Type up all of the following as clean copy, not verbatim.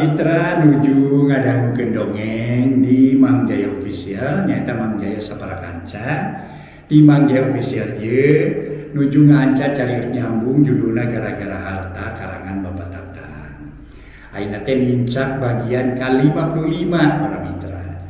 Mitra nuju ngadangukeun dongeng di Mang Jaya Official nyaeta Mang Jaya Sapara Kanca. Di Mang Jaya Official ieu nuju ngaanca carios nyambung judulna Gara-gara Harta karangan Bapak Tatang. Ayeuna teh nincak bagian ka-55 para mitra.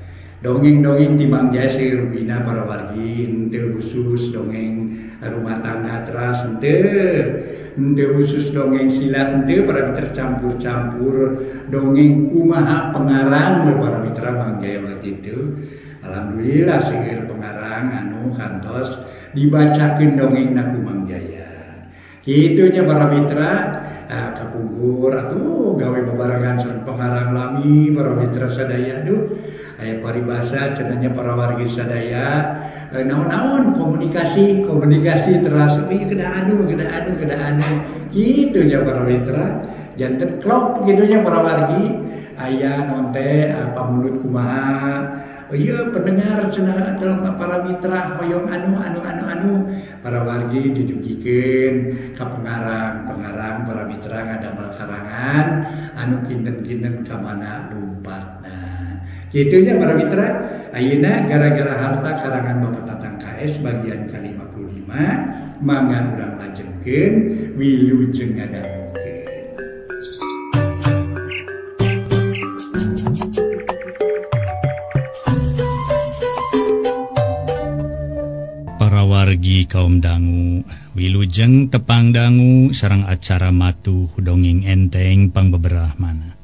Dongeng-dongeng di Mang Jaya sirupina para wargi henteu khusus dongeng rumah tangga teras henteu khusus dongeng silat henteu para mitra campur-campur dongeng kumaha pengarang para mitra Mang Jaya mah kitu. Alhamdulillah seueur pengarang anu kantos dibacakeun dongengna ku Mang Jaya. Kitu nya para mitra kapungkur atuh gawe babarengan sareng pengarang lami para mitra sadaya aduh aya paribasa cenah nya para wargi sadaya naon-naon komunikasi teras ieu kedah anu kitu nya para mitra janten klop kitu nya para wargi aya naon teh pamulut kumaha ieu pendengar cenah para mitra hoyong anu para wargi didugikeun ka pengarang para mitra ngadamel karangan anu kinten-kinten ka mana lumpatna. Kitunya para mitra ayeuna Gara-gara Harta karangan Bapak Tatang KS bagian ka-55 mangga urang lajengkeun wilujeng ngadangukeun. Para wargi kaum dangu wilujeng tepang dangu sareng acara matuh dongeng enteng pangbeberah mana.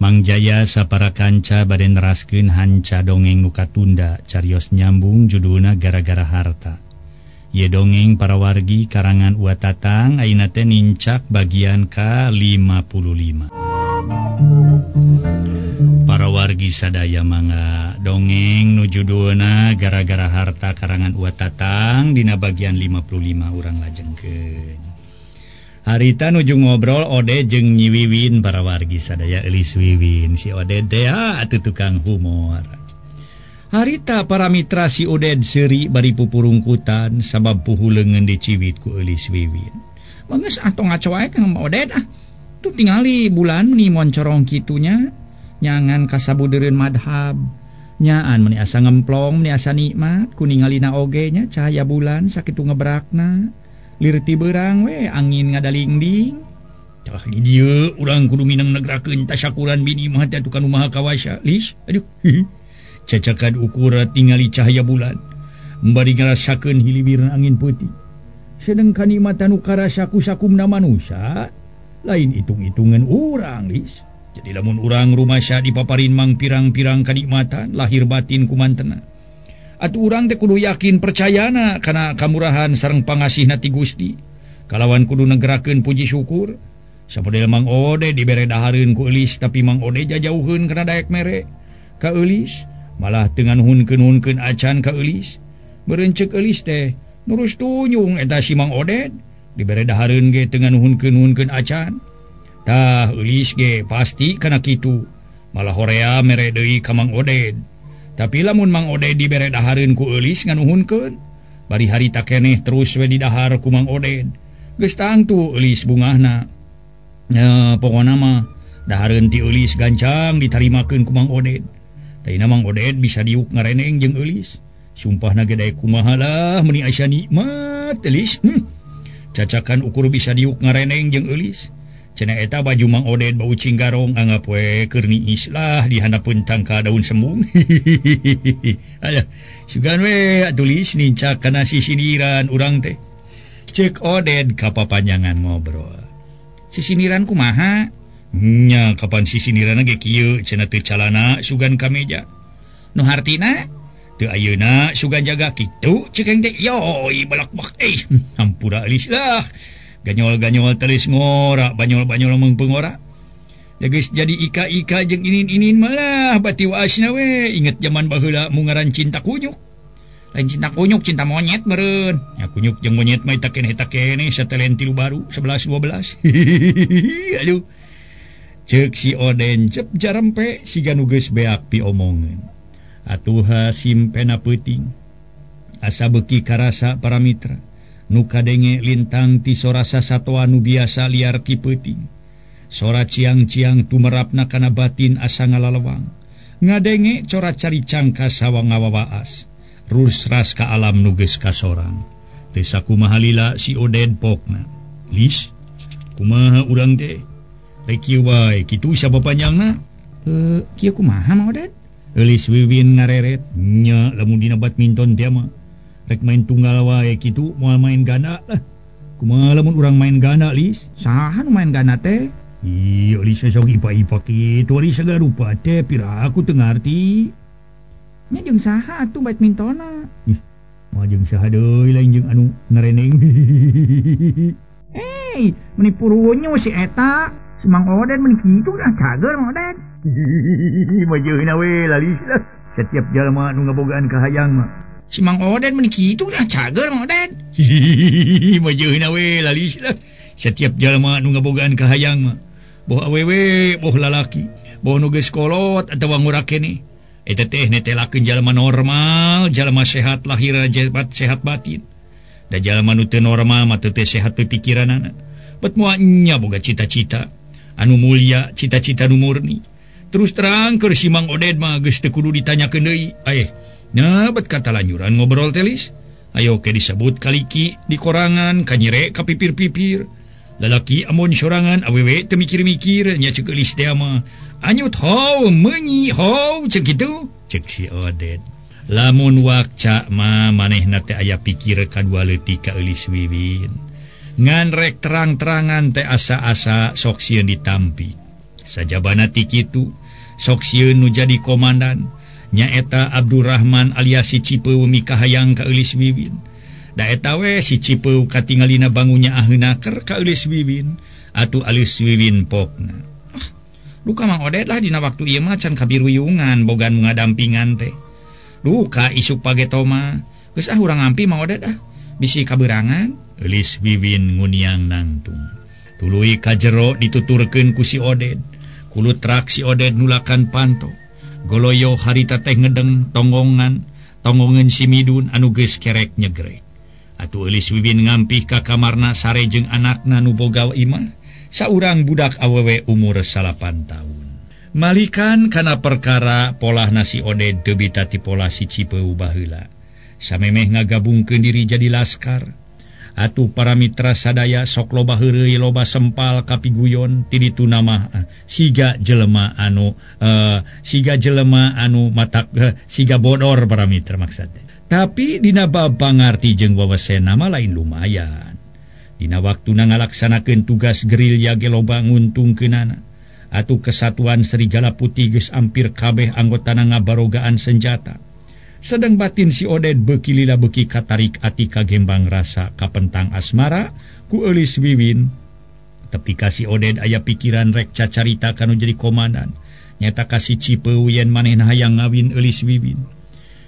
Mang Jaya Sapara Kanca bade neraskeun hanca dongeng nu katunda carios nyambung judulna Gara-gara Harta. Ieu dongeng para wargi karangan Ua Tatang ayeuna teh nincak bagian ka-55. Para wargi sadaya mangga dongeng nu judulna Gara-gara Harta karangan Ua Tatang dina bagian 55 urang lajengkeun. Harita nuju ngobrol Ode jeung Nyi Wiwin para wargi sadaya Elis Wiwin si Ode teh atuh tukang humor. Harita para mitra si Oded seuri bari pupurungkutan sabab puhu leungeun diciwit ku Elis Wiwin. Geus atuh ngaco wae Kang Oded ah. Tuh tingali bulan meni moncorong kitunya nyangan kasabudeureun madhab. Nyaan meni asa ngemplong meni asa nikmat ku ningalina oge nya cahaya bulan sakitu ngebrakna. Lir ti beurang we angin ngadalingding. Tah di dieu urang kudu minang negrakeun tasyakuran bini mah teh atuh kanu maha kawasa. Lis, aduh. Cacakan ukuran tingali cahaya bulan. Bari ngarasakeun hilibirna angin peuting. Sedeng kanikmatan nu karasa ku sakumna manusia, lain hitung-hitungan urang, Lis. Jadi lamun urang rumasa dipaparin mang pirang-pirang kanikmatan lahir batin kumantena. Atuh urang teh kudu yakin percayana kana kamurahan sareng pangasihna ti Gusti. Kalawan kudu negrakeun puji syukur. Sapodel Mang Ode dibere dahareun ku Eulis tapi Mang Ode jajauheun kana daek mere ka Eulis, malah teu nganuhunkeun-nuhunkeun acan ka Eulis. Beureun ceuk Eulis teh nurus tunyung eta si Mang Oded dibere dahareun ge teu nganuhunkeun-nuhunkeun acan. Tah Eulis ge pasti kana kitu, malah horea mere deui ka Mang Oded. Tapi lamun Mang Oded dibere dahareun ku Eulis nganuhunkeun, bari harita keneh terus we didahar ku Mang Oded. Geus tangtu Eulis bungahna. Nya pokona mah dahareun ti Eulis gancang ditarimakeun ku Mang Oded. Taina Mang Oded bisa diuk ngareneng jeung Eulis. Sumpahna ge daek kumaha lah meuni asa nikmat Eulis. Cacakan ukur bisa diuk ngareneng jeung Eulis. Cenah eta baju Mang Oded bau cinggarong anggap we keur niis lah di handapeun tangka daun sembung. Alah, sugan we atuh Lis nincak kana sisindiran urang teh. Ceuk Oded kapapanjangan ngobrol. Sisindiran kumaha? Nya kapan sisindiranna ge kieu cenah teu calana sugan ka meja. Nu hartina teu ayeuna sugan jaga kitu ceuk teh. Yoi balak-bak euy. Hampura Elis lah. Ganyol-ganyol telis ngora, banyol-banyol mengpengora. Ya geus jadi ika-ika jeung inin-inin malah bati waasna we inget zaman baheula mungaran cinta kunyuk. Lain cinta kunyuk, cinta monyet meureun. Ya kunyuk jeung monyet mah eta keneh satelen tilu baru 11 12. Aduh. Ceuk si Oden cep jarempe siga nu geus beak piomongeun. Atuh simpena peuting. Asa beuki karasa para mitra. Nu kadenge lintang ti sorasa satoa nu biasa liar ti peuting. Sora ciang-ciang tumerapna kana batin asa ngalalewang. Ngadenge cora caricang ka sawang ngawawaas. Rusras ka alam nu geus kasorang. Teu sakumaha lila si Oded pokna. Lis, kumaha urang teh? Rek kieu wae kitu sabapanjangna? Kieu kumaha Mang Oded? Eulis Wiwin ngareret, nya lamun dina badminton teh mah rek main tunggal wae kitu moal main ganda lah. Kumaha lamun urang main ganda, Lis? Saha nu main ganda teh? Ih, Eulis sok ipa-ipa kitu, Eulis sagala rupa teh pira aku teu ngarti. Nya jeung saha atuh badmintonna? Ih, moal jeung saha deui lain jeung anu ngareneng. Hey, meni purunyo si eta. Si Mang Oded meni kitu dah cager Mang Oded. Majeuna we lalis lah. Setiap jalma nu ngabogaan kahayang mah. Si Mang Oded meni kitu dah cager Mang Oded. Majeuna we lalis lah. Setiap jalma nu ngabogaan kahayang mah. Boh awewe, boh lalaki, boh nu geus kolot atawa ngora keneh. Eta teh netelakeun jalma normal, jalma sehat lahir sehat batin. Da jalma nu teu normal mah teu sehat pikiranana. Bet moal nya boga cita-cita anu mulia, cita-cita nu murni. Terus terang keur si Mang Oded mah geus teu kudu ditanyakeun deui. Nah bet kata lanyuran ngobrol teh Lis. Ayo ke disebut kaliki di korangan kanyere ka pipir-pipir. Lalaki amun sorangan awewe teu mikir-mikir nya ceuk Eulis teh mah. Anyut hau meunyi hau ceuk kitu ceuk si Oded. Lamun wakca mah manehna teh aya pikir kadua leutik ka Eulis Wiwin. Ngan rek terang-terangan teh asa-asa sok sieun ditampi. Sajabana ti kitu sok sieun nu jadi komandan nyaeta Abdurrahman alias si Cipeu mikahayang ka Eulis Wiwin. Da eta we si Cipeu katingalina bangunya aheunaker ka Eulis Wiwin atuh Eulis Wiwin pokna. Ah, duka Mang Oded lah dina waktu ieu mah can kabiruyungan bogan nu ngadampingan teh. Duka isuk pageto mah. Geus ah urang ngampi Mang Oded ah. Bisi kaberangan. Eulis Wiwin nguniang nangtung. Tuluy ka jero dituturkeun ku si Oded. Kulutrak si Oded nulakan panto. Goloyo harita teh ngedeng tonggongan, tonggongan si Midun anu geus kerek nyegrek. Atuh Eulis Wiwin ngampih ka kamarna sare jeung anakna nu boga imah, saurang budak awewe umur 9 tahun. Malikan kana perkara polahna si Oded teu bita ti polah si Cipeu baheula. Samemeh ngagabungkeun diri jadi laskar. Atuh para mitra sadaya sok loba heureuy loba sempal kapiguyon ti ditu nama siga jelema anu matak siga bodor para mitra maksudna. Tapi dina bab pangarti jeung wawasena mah lain lumayan. Dina waktuna ngalaksanakeun tugas gerilya ge loba nguntungkeunana. Atuh kesatuan Serigala Putih geus ampir kabeh anggotana ngabarogaan senjata. Sedang batin si Oded beuki lila beuki katarik ati kagembang rasa kapentang asmara ku Eulis Wiwin. Tepi ka si Oded aya pikiran rek cacarita kanu jadi komandan. Nyata ka si Cipeu yen manehna hayang ngawin Eulis Wiwin.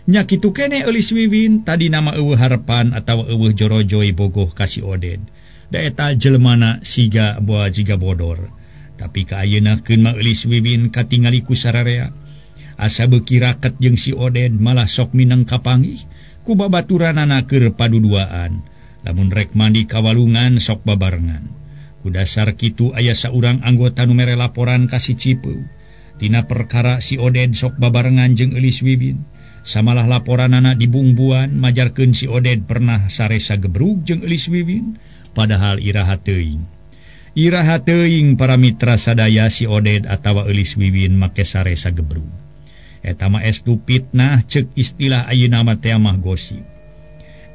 Nya kitu keneh Eulis Wiwin tadi nama eueuh harepan atawa eueuh jorojoy bogoh ka si Oded. Da eta jelemana siga boa jiga bodor. Tapi ka ayeuna keun mah Eulis Wiwin katingali ku sararea. Asa beuki raket jeung si Oded malah sok mineng kapanggih ku babaturanana keur paduduaan. Lamun rek mandi ka walungan sok babarengan. Ku dasar kitu aya saurang anggota nu mere laporan ka si Cipeu. Dina perkara si Oded sok babarengan jeung Eulis Wiwin. Samalah laporanana dibungbuan majarkeun si Oded pernah saresa gebrug jeung Eulis Wiwin padahal iraha teuing. Iraha teuing para mitra sadaya si Oded atawa Eulis Wiwin make saresa gebrug. Eta mah estu fitnah ceuk istilah ayeuna mah teh mah gosip.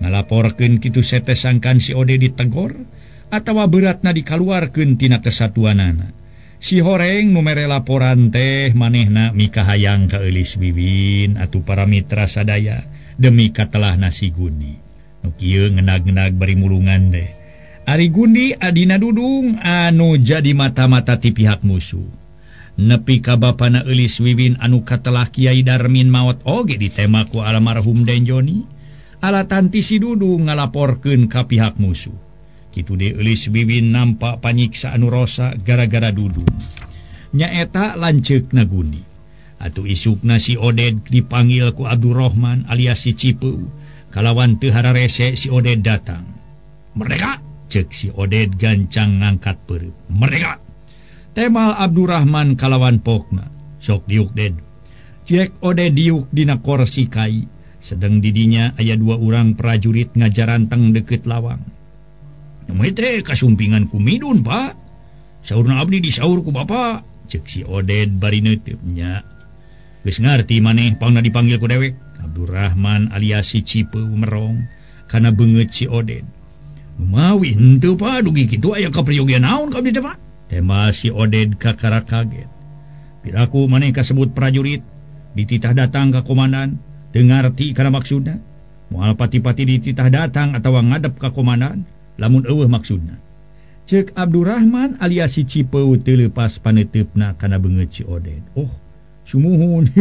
Ngalaporkeun kitu sete sangkan si Oded ditegor atawa beratna dikaluarkeun tina kesatuanana. Si horeng nu mere laporan teh manehna mikahayang ka Eulis Wiwin atuh para mitra sadaya demi katelahna si Gundi. Nu kieu ngenag-ngenag bari mulungan teh. Ari Gundi adina Dudung anu jadi mata-mata ti pihak musuh. Nepi ka bapana Eulis Wiwin anu katelah Kiai Darmin maot oge ditema ku almarhum Den Joni. Alatan ti si Dudung ngalaporkeun ka pihak musuh. Kitu deui Eulis Wiwin nampak panyiksa anu rosa gara-gara Dudung. Nyaeta lanceukna Gundi. Atuh isukna si Oded dipanggil ku Abdurrahman alias si Cipeu. Kalawan teu hararese si Oded datang. Merdeka! Cek si Oded gancang ngangkat perut. Merdeka! Temal Abdurrahman kalawan pokna. Sok diuk Ded. Cek Oded diuk dina korsi kai. Sedang didinya aya dua urang prajurit ngajaranteng deket lawang. Nyamu teh kasumpingan ku Midun, Pak. Saurna abdi disaur ku Bapak. Cek si Oded bari neuteub nya. Geus ngarti maneh pangna dipanggil ku dewek. Abdurrahman alias si Cipeu merong kana beungeut si Oded. Mawi henteu Pak, dugi kitu aya kapriyogian naon ka abdi teh Pak? Tema si Oded kakara kaget. Piraku maneh kasebut prajurit dititah datang ka komandan, teu ngarti kana maksudna. Moal pati-pati dititah datang atawa ngadep ka komandan lamun eueuh maksudna. Ceuk Abdurrahman alias si Cipeu teu leupas paneuteup-na kana beungeut si Oded. Oh, sumuhun.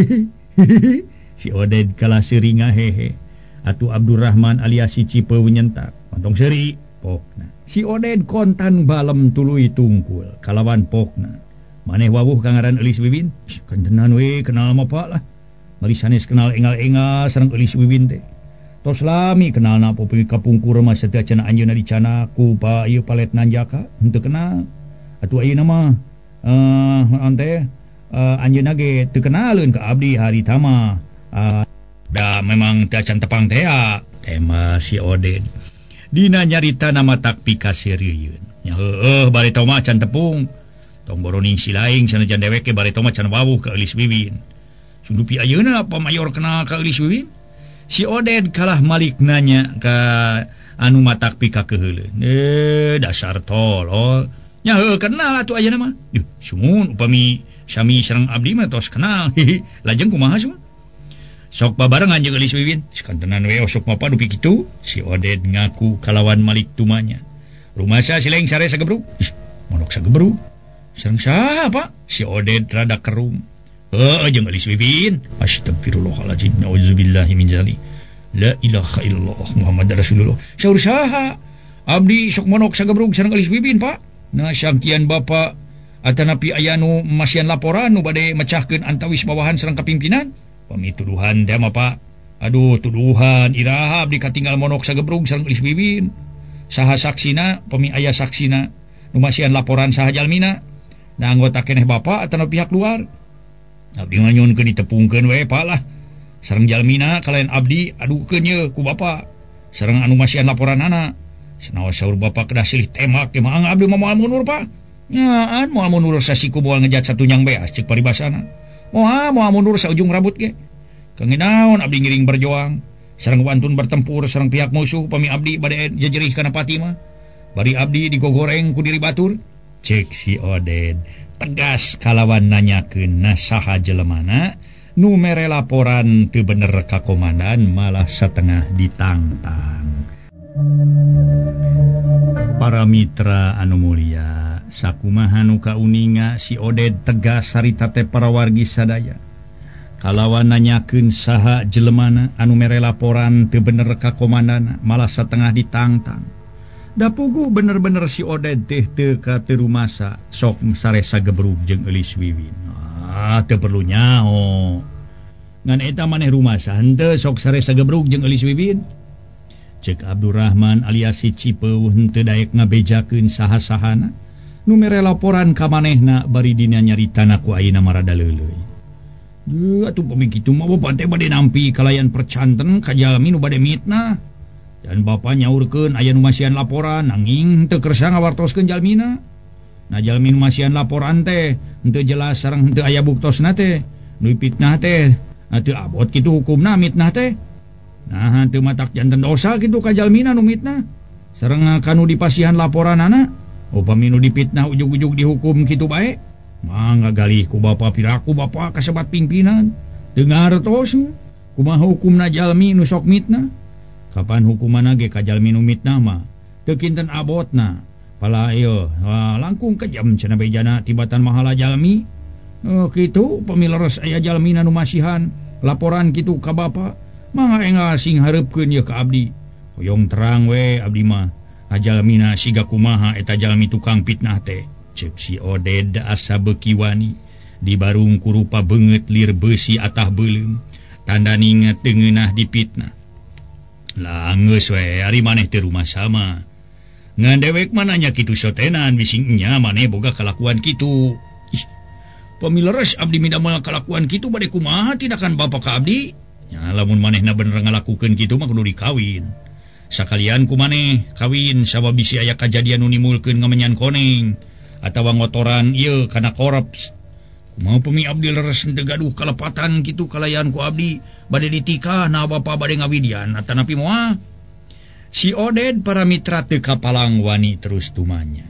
Si Oded kalah seuri ngahehe. Atuh Abdurrahman alias si Cipeu nyentak. Mantong seuri pokna. Si Oded kontan balem tuluy tungkul kalawan pokna. Maneh wawuh ka ngaran Eulis Wiwin? Kantenan we kenal mah Pak lah. Mari sanes kenal engal-engal sareng Eulis Wiwin teh. Tos lami kenalna popi kapungkur mah satea cenah anjeunna dicana ku Pak ieu palet nanjaka henteu kenal. Atuh ayeuna mah teh anjeunna ge teu kenaleun ka abdi harita mah. Da memang teu acan tepang teh tema si Oded. Dina nyarita nama tak pikaserieuyeun. Nya heueuh bareto mah can tepung. Tong boroning silaing sanajan dewek ge bareto mah can wawuh ka Eulis Wiwin. Sundupi ayeuna pa mayor kenal ka Eulis Wiwin? Si Oded kalah malik nanya ka anu matak pikakeuheuleun. Dasar tolol. Nya heueuh kenal atuh ayeuna mah. Duh, sumun upami sami sareng abdi mah tos kenal. Lajeng kumaha sumun? Sok babarengan jeung Eulis Wiwin. Sakantenan we osok mah dupi kitu. Si Oded ngaku kalawan malik tumanya. Rumasa sileng sare sagebrug. Ih, mondok sagebrug. Sareng saha, Pak? Si Oded rada kerung. Heuh jeung Eulis Wiwin. Astagfirullahalazim. Nauzubillahi min zalik. La ilaha illallah Muhammad Rasulullah. Saur saha? Abdi sok mondok sagebrug sareng Eulis Wiwin, Pak. Nah, sangkian Bapak atanapi aya nu masihan laporan nu bade mecahkeun antawis bawahan sareng kapimpinan. Pami tuduhan teh mah Pak. Aduh tuduhan iraha abdi katinggal monok sagebrug sareng Eulis Wiwin. Saha saksina pami aya saksina nu masihan laporan saha jalmina. Nah anggota keneh Bapak atanapi pihak luar. Abdi mah nyuhunkeun ditepungkeun we Pak lah. Sareng jalmina kalayan abdi adukeun ye ku Bapak. Sareng anu masihan laporanana. Sanaos saur Bapak kedah silih tembak ge mah abdi mah moal mundur Pak. Nyaan moal mundur sasiku moal ngejat satunyang beas ceuk paribasana. Moal moal mundur saujung rambut ge. Kangge naon abdi ngiring berjuang sareng wantun bertempur sareng pihak musuh pami abdi bade jejerih kana pati mah. Bari abdi digogoreng ku diri batur. Cek si Oded tegas kalawan nanyakeun na saha jelemana nu mere laporan teu bener ka komandan malah satengah ditangtang. Para mitra anu mulia, sakumaha nu kauninga si Oded tegas harita teh para wargi sadaya. Kalawan nanyakeun saha jelemana anu mere laporan teu bener ka komandana malah satengah ditangtang. Da puguh bener-bener si Oded teh teu ka teu rumasa sok saresa gebrug jeung Eulis Wiwin. Ah teu perlu nyaho. Ngan eta maneh rumasa henteu sok saresa gebrug jeung Eulis Wiwin. Cek Abdurrahman alias si Cipeu henteu daek ngabejakeun saha-sahana nu mere laporan ka manehna bari dina nyaritana ku ayeuna marada leuleuy. Duh atuh pami kitu mah bapak teh bade nampi kalayan percanten ka jalmi nu bade mitnah. Dan bapak nyaurkeun aya nu masihan laporan nanging teu kersa ngawartoskeun jalmina. Nah jalmi nu masihan laporan teh henteu jelas sareng henteu aya buktosna teh. Nu fitnah teh teu abot kitu hukumna mitnah teh. Nah teu matak janten dosa kitu ka jalmina nu mitnah. Sareng kanu dipasihan laporanana upami nu dipitnah ujug-ujug dihukum kitu bae. Mangga galih ku bapa piraku bapa kasebat pimpinan. Teu ngartos kumaha hukumna jalmi nu sok mitnah. Kapan hukumanna ge ka jalmi nu mitnah mah teu kinten abotna. Pala ieu langkung kejam cenah bejana tibatan mahala jalmi. Kitu upami leres aya jalmina nu masihan laporan kitu ka bapa. Mangga enggal sing hareupkeun ye ka abdi. Hoyong terang we abdi mah. Ajalmina siga kumaha eta jalmi tukang fitnah teh. Cek si Oded asa beuki wani dibarung ku rupa beungeut lir beusi atah beuleum. Tanda ninget teu ngeunah dipitnah. Lah geus we ari maneh teu rumasa mah. Ngan dewek mah nanya kitu sotenan bising nya maneh boga kalakuan kitu. Pami leres abdi midamel kalakuan kitu bade kumaha tindakan bapak ka abdi? Nya lamun manehna bener ngalakukeun kitu mah kudu dikawin. Sakalian ku maneh kawin sabab bisi aya kajadian nu nimulkeun ngamenyan koneng atawa ngotoran ieu kana korps. Kumaha pemi abdi leres henteu gaduh kalepatan kitu kalayan ku abdi bade ditikah na bapa bade ngawidian atanapi moal. Si Oded para mitra teu kapalang wani terus tumanya.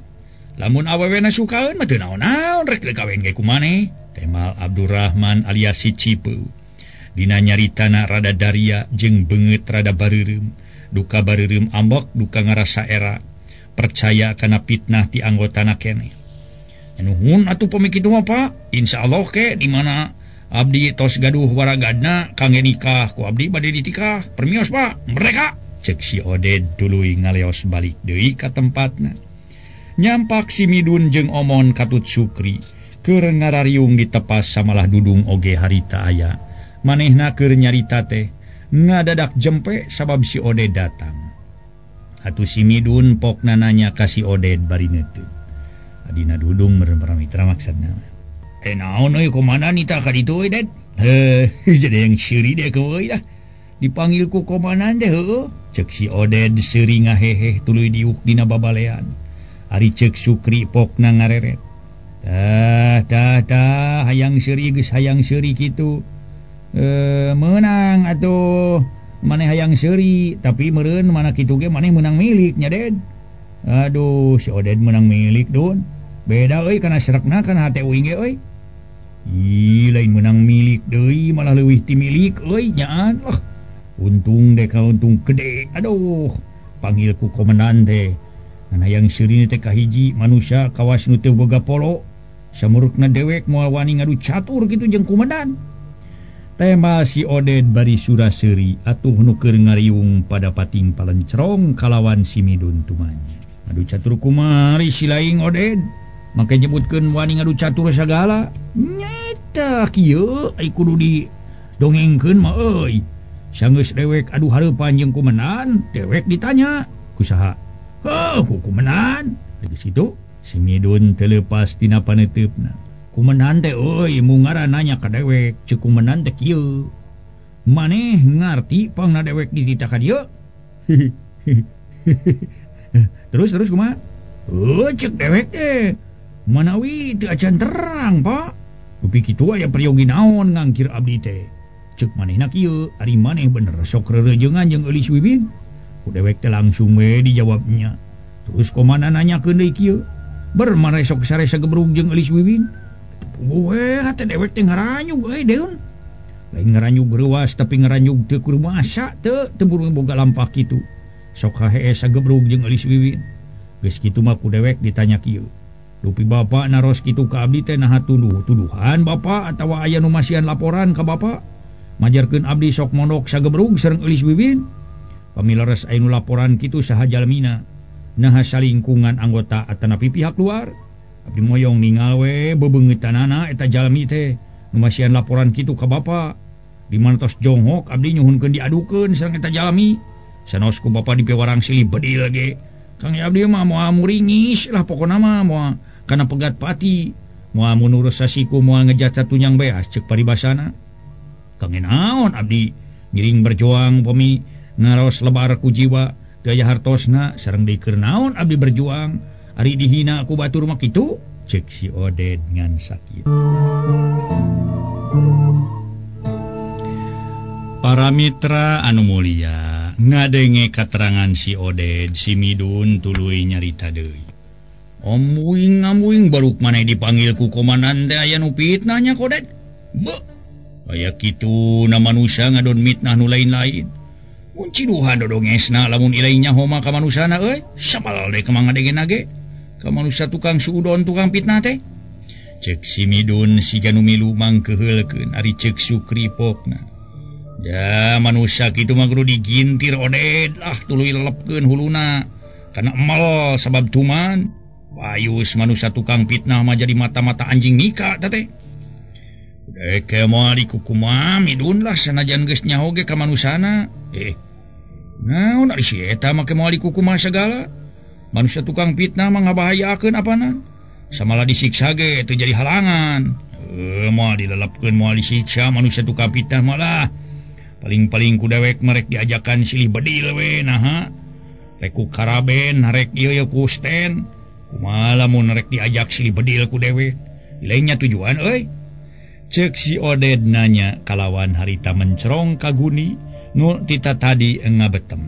Lamun awewena sukaeun mah teu naon-naon rek dikawin ge ku maneh. Temal Abdurrahman alias si Cipeu. Dina nyaritana rada daria jeung beungeut rada bareureum. Duka bareureum ambek duka ngarasa era. Percaya kana fitnah ti anggotana keneh. Nuhun atuh pami kitu mah Pak. Insyaallah ke di mana abdi tos gaduh waragadna kangge nikah ku abdi bade ditikah. Permios Pak, merdeka. Cek si Oded tuluy ngaleos balik deui ka tempatna. Nyampak si Midun jeung Omon katut Sukri keur ngarariung ditepas samalah dudung oge harita aya. Manehna keur nyarita teh ngadadak jempe sabab si Oded datang. Atuh si Midun pokna nanya ka si Oded bari neuteut. Adina dudung meureun para mitra maksudna. Naon euy komandan ita ka ditu euy Ded? Heuh, jadi yang seuri deh euy dah. Dipanggil ku komandan teh heueuh. Cek si Oded seuri ngaheheh tuluy diuk dina babalean. Ari cek Sukri pokna ngareret. Tah tah tah hayang seuri geus hayang seuri kitu. Meunang atuh maneh hayang seuri tapi meureun mana kitu ge maneh meunang milik nya Ded. Aduh si Oded meunang milik Dun. Beda euy kana serekna kana hate uing ge euy. Ih lain meunang milik deui malah leuwih ti milik euy nyaan. Oh, untung deh ka untung gede. Aduh panggil ku komandan teh. Ngan hayang seuri teh kahiji manusia kawas nu teu boga polo. Samurukna dewek moal wani ngadu catur kitu jeung komandan. Tema si Oded bari sura seuri atuh nu keur ngariung pada pating palencrong kalawan si Midun tumanya. Ngadu catur kumari si laing Oded. Make nyebutkeun wani ngadu catur sagala. Nyata kieu ai kudu didongengkeun mah euy. Sanggeus dewek adu hareupan jeung kumenan, dewek ditanya ku saha? Heuh, ku kumenan. Di situ si Midun teu leupas tina paneuteup-na. Kumenan teh euy mung ngarananya ka dewek, ceuk kumenan teh kieu. Maneh ngarti pangna dewek dititah ka dieu? Terus terus kumaha? Heuh, ceuk dewek teh. Manawi teu acan terang, Pak. Dupi kitu aya peryogi naon ngangkir abdi teh. Ceuk manehna kieu, ari maneh bener sok rereujeungan jeung Eulis Wiwin. Ku dewek teh langsung we dijawabnya. Terus komandan nanyakeun deui kieu. Ber maneh sok sare sagebrug jeung Eulis Wiwin. Puguh we hate dewek teh ngaranyug euy deun. Lain ngaranyug reuas tapi ngaranyug teu kudu masa teu teu buru boga lampah kitu. Sok hahees sagebrug jeung Eulis Wiwin. Geus kitu mah ku dewek ditanya kieu. Dupi bapak naros kitu ka abdi teh naha tuduh-tuduhan bapak atawa aya nu masihan laporan ka bapak? Majarkeun abdi sok mondok sagebrug sareng Eulis Wiwin. Pami leres aya nu laporan kitu saha jalmina? Naha salingkungan anggota atanapi pihak luar? Abdi moyong ningal we bebeungeutanana eta jalmi teh nu masihan laporan kitu ka bapak. Di mana tos jonghok abdi nyuhunkeun diadukeun sareng eta jalmi. Sanos ku bapak dipiwarang silih bedil ge. Kang abdi mah moal muringis lah pokona mah moal kana pegat pati. Moal munur sasiku moal ngejat satunyang beas ceuk paribasana. Kang naon abdi ngiring berjuang pemi ngaros lebar ku jiwa gaya hartosna sareng deui keur naon abdi berjuang ari dihina ku batur mah kitu ceuk si Oded ngan sakieu. Para mitra anu mulia ngadenge katerangan si Oded si Midun tuluy nyarita deui. Ambuing ambuing baruk maneh dipanggil ku komandan teh aya nu fitnah nya Koded. Beuh. Aya kitu na manusia ngadon mitnah nu lain-lain. Mun ciduhan dodongesna lamun ilaing nyaho mah ka manusana euy, sabal deui ka mangadegena ge. Ka manusia tukang suudon tukang fitnah teh. Ceuk si Midun siga nu milu mangkeuheulkeun ari ceuk Sukri pokna. Ya manusia kitu mah kudu digintir Oded lah tuluy lelepkeun huluna. Kana emal sabab tuman. Bayus manusia tukang fitnah mah jadi mata-mata anjing nikah teh. Deke moal dikukumaha Midun lah sanajan geus nyaho ge ka manusana. Naon ari si eta make moal dikukumaha sagala. Manusia tukang fitnah mah ngabahayakeun apana. Samalah disiksa ge teu jadi halangan. Moal dilelepkeun moal disiksa manusia tu kapitah malah. Paling-paling ku dewek merek diajakan silih bedil we naha. Rek ku karaben rek ieu ye ku sten. Kumaha lamun rek diajak silih bedil ku dewek. Lainnya tujuan euy. Cek si Oded nanya kalawan harita mencerong ka Guni nu tita tadi ngabetem.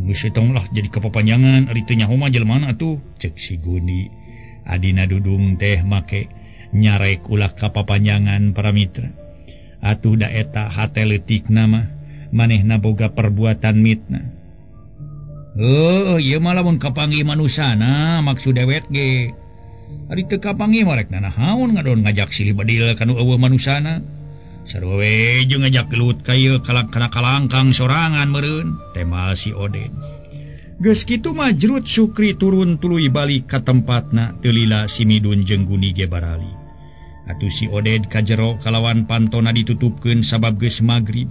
Geus tong lah jadi kapapanjangan ari teu nyaho mah jelema atuh cek si Guni. Adina Dudung teh make nyarek ulah kapapanjangan para mitra. Atuh da eta hate leutikna mah manehna boga perbuatan mitna. Heuh ieu mah lamun kapanggih manusana maksud dewek ge. Ari teu kapanggih mah rek nanahaon ngadon ngajak silih bedil ka nu eueuh manusana. Sarua we jeung ngajak gelut ka ieu kana kalangkang sorangan meureun temal si Oded. Geus kitu mah jerut Sukri turun tuluy balik ka tempatna teu lila si Midun jeung Guni ge barali. Atuh si Oded ka jero kalawan pantona ditutupkeun sabab geus magrib.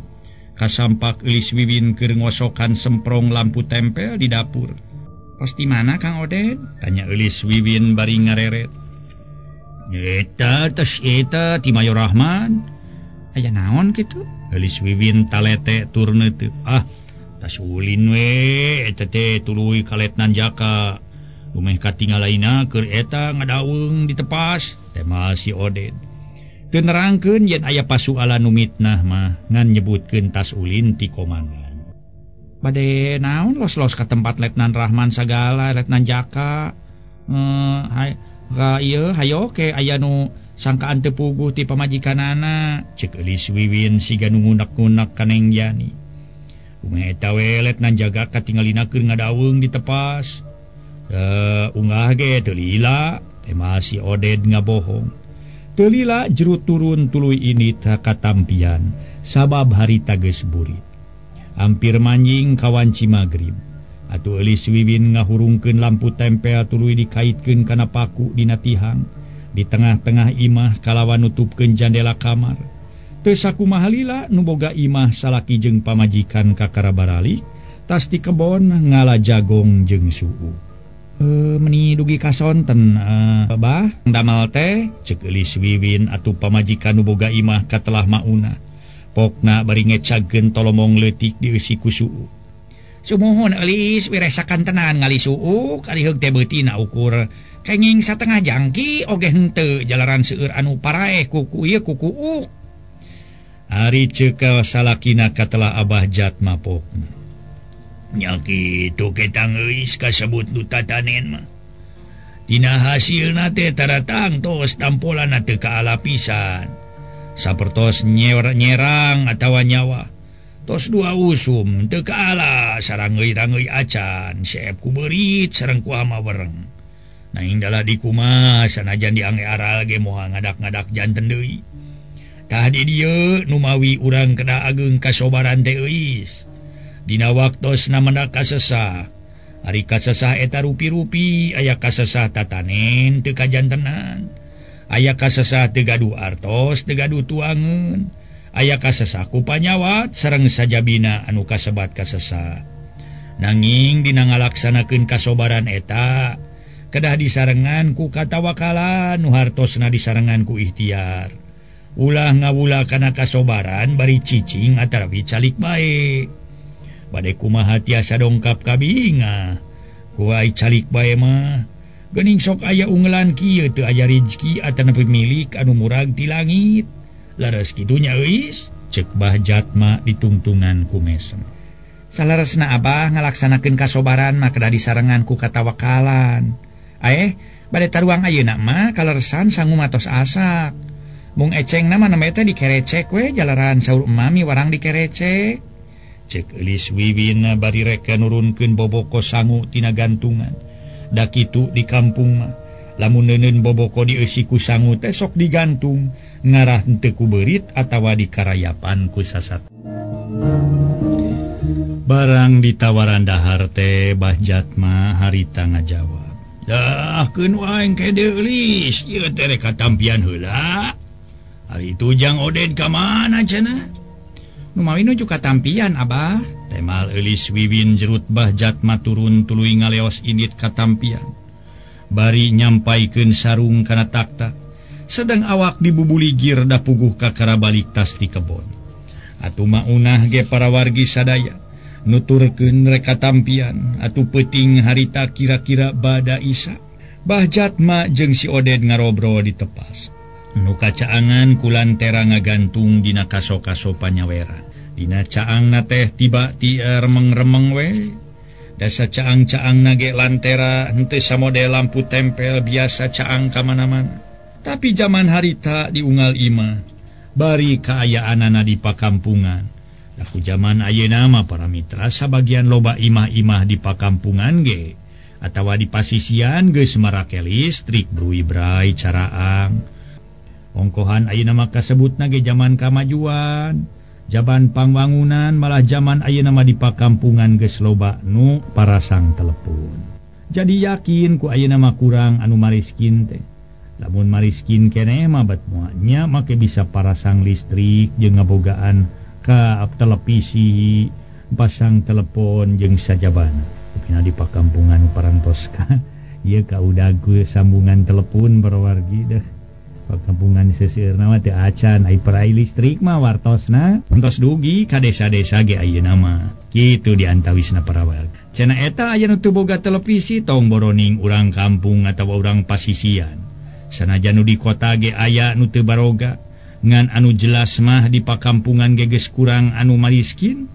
Kasampak Eulis Wiwin keur ngosokan semprong lampu tempel di dapur. "Pasti mana Kang Oded?" tanya Eulis Wiwin bari ngareret. "Eta tos eta ti Mayor Rahman." "Aya naon kitu?" Eulis Wiwin talete tur neuteut. "Ah, tas ulin we eta teh tuluy ka Letnan Jaka. Lumeh katingalaina keur eta ngadaweung ditepas," temal si Oded. Teu nerangkeun yen aya pasualan nu mitnah mah ngan nyebutkeun tas ulin ti komandan. "Bade naon los-los ka tempat Letnan Rahman sagala Letnan Jaka. Ka ieu hayo ke aya nu sangkaan teu puguh ti pamajikanana," cek Eulis Wiwin siga nu ngunak-ngunak ka Neng Yani. "Kumaha eta we Letnan Jaga katingalina keur ngadaweung ditepas. Unggah ge teu lila," temal si Oded ngabohong. Teu lila jero turun tuluy ini katampian sabab harita geus burit. Hampir manjing kawanci magrib. Atuh Eulis Wiwin ngahurungkeun lampu tempel tuluy dikaitkeun kana paku dina tihang di tengah-tengah imah kalawan nutupkeun jandela kamar. Teu sakumaha lila nu boga imah salaki jeung pamajikan kakara baralik tas di kebon ngala jagong jeung suuk. Meni dugi kasonten bah damel teh cek Eulis Wiwin atuh pamajikan nu boga imah katelah mauna. Pokna bari ngecagkeun tolomong leutik dieusi ku suuk. "Sumuhun Eulis wiresakan tenan ngali suuk ari heug teh beutina ukur kenging satengah jangki oge henteu jalaran seueur anu paraeh kuku ieu kukuuk." Ari ceuk salakina katelah Abah Jatma pokna. "Nya kitu ketang euis kasebut nu tatanen mah. Dina hasilna teh taratang tos tampolanna teu kaala pisan. Sapertos nyerang atawa nyawa. Tos dua usum teu kaala sarangeuy-rangeuy acan, seep ku beurit sareng ku hama wereng. Nanging dalah dikumaha sanajan diangge aral ge moal ngadak-ngadak janten deui. Tah di dieu numawi urang kedah ageung kasobaran teh euis. Dina waktosna mendak kasesah. Ari kasesah eta rupi-rupi, aya kasesah tatanen teu kajantenan. Aya kasesah teu gaduh artos, teu gaduh tuangeun. Aya kasesah ku panyawat sareng sajabina anu kasebat kasesah. Nanging dina ngalaksanakeun kasobaran eta kedah disarengan ku katawakalan nu hartosna disarengan ku ikhtiar. Ulah ngawula kana kasobaran bari cicing atarawi calik bae. Bade kumaha tiasa dongkap ka bingah ku ai calik bae mah. Geuning sok aya ungelan kieu teu aya rizki atanapi milik anu murag ti langit. Laras kitu nya euis," cek Bah Jatma ditungtungan ku mesem. "Salaresna Abah ngalaksanakeun kasobaran mah kedah disarengan ku katawakalan. Bade taruang ayeuna mah kaleresan sangu matos asak. Mung ecengna mah nembe teh dikerecek we jalaran saur emami warang dikerecek." Cek Eulis Wiwin bari rek nurunkeun boboko sangu tina gantungan. Da kitu di kampung mah lamun neuneun boboko dieusi ku sangu teh sok digantung ngarah henteu ku beurit atawa dikarayapan ku sasat. Barang ditawaran dahar teh Bah Jatma harita ngajawab. "Dah keun wae engke deui Eulis, ieu teh rek katampian heula. Ari tujang Oded ka mana cenah?" "Numawi nuju katampian Abah," temal Eulis Wiwin jerut Bah Jatma turun tuluy ngaleos indit katampian. Bari nyampaikeun sarung kana takta. Sedang awak dibubuligir da puguh kakara balik tas di kebon. Atuh maunah ge para wargi sadaya nuturkeun reka tampian atuh peuting harita kira-kira bada Isa. Bah Jatma jeung si Oded ngarobrol di tepas. Nu kacaangan ku lantera ngagantung dina kaso-kaso panyaweran. Dina caangna teh tiba ti remeng-remeng we. Dasa caang-caangna ge lantera henteu samodel lampu tempel biasa caang ka mana-mana. Tapi zaman harita diunggal imah bari kaayaanana di pakampungan. Laku zaman ayeuna mah para mitra sabagian loba imah-imah di pakampungan ge atawa di pasisian geus marake listrik bruibrai caraang. Ongkohan ayeuna mah kasebutna ge zaman kamajuan, jaman pangwangunan, malah zaman ayeuna mah di pakampungan geus loba nu parasang telepon. Jadi yakin ku ayeuna mah kurang anu mariskin teh. Lamun mariskin keneh mah bat moalnya make bisa parasang listrik jeung ngabogaan ka televisi, pasang telepon jeung sajabana. Upina di pakampungan parantos ka ieu ka udag sambungan telepon barawargi deh. Pakampungan seuseurna mah teu acan ai perai listrik mah wartosna entos dugi ka desa-desa ge ayeuna mah. Kitu diantawisna para warga. Cenah eta aya nu teu boga televisi tong boroning urang kampung atawa urang pasisian. Sanajan nu di kota ge aya nu teu baroga, ngan anu jelas mah di pakampungan ge geus kurang anu mariskin.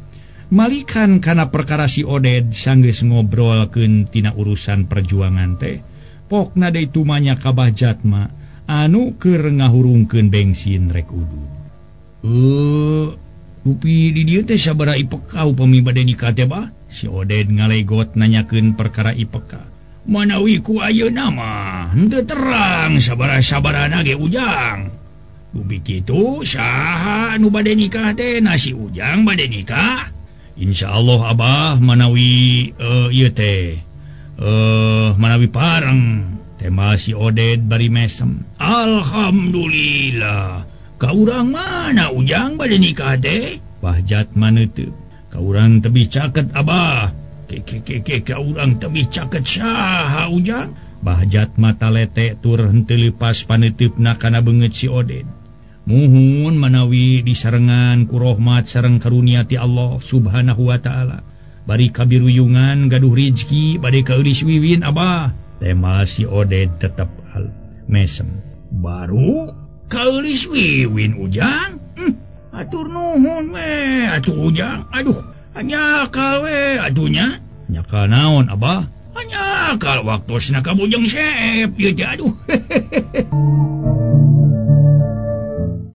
Malikan kana perkara si Oded sanggeus ngobrolkeun tina urusan perjuangan teh, pokna deui tumanya ka Bah Jatma anu keur ngahurungkeun bensin rek udud. Rupi di dieu teh sabaraha IPK upami bade nikah teh bah? Si Oded ngalegot nanyakeun perkara IPK. Manawi ku ayeuna mah henteu terang sabaraha-sabarana ge Ujang. Dupi kitu saha anu bade nikah teh? Nasi Ujang bade nikah? Insyaallah abah manawi ieu teh manawi pareng. Tema si Oded bari mesem. Alhamdulillah. Ka urang mana Ujang bade nikah teh? Bah Jatma neuteub. Ka urang tebih caket abah. Ke ka urang tebih caket saha Ujang? Bah Jatma talete tur henteu leupas paneuteup-na kana beungeut si Oded. Muhun manawi disarengan ku rahmat sareng karunia ti Allah Subhanahu wa taala. Bari kabiruyungan gaduh rizki bade kaulis wiwin abah. Tema si Oded tetep mesem. Baru kaulis wiwin Ujang? Atur nuhun we atuh Ujang. Aduh, nyakal we aduhnya. Nyakal naon abah? Nyakal waktosna ka Bujang Seep ieu teh aduh.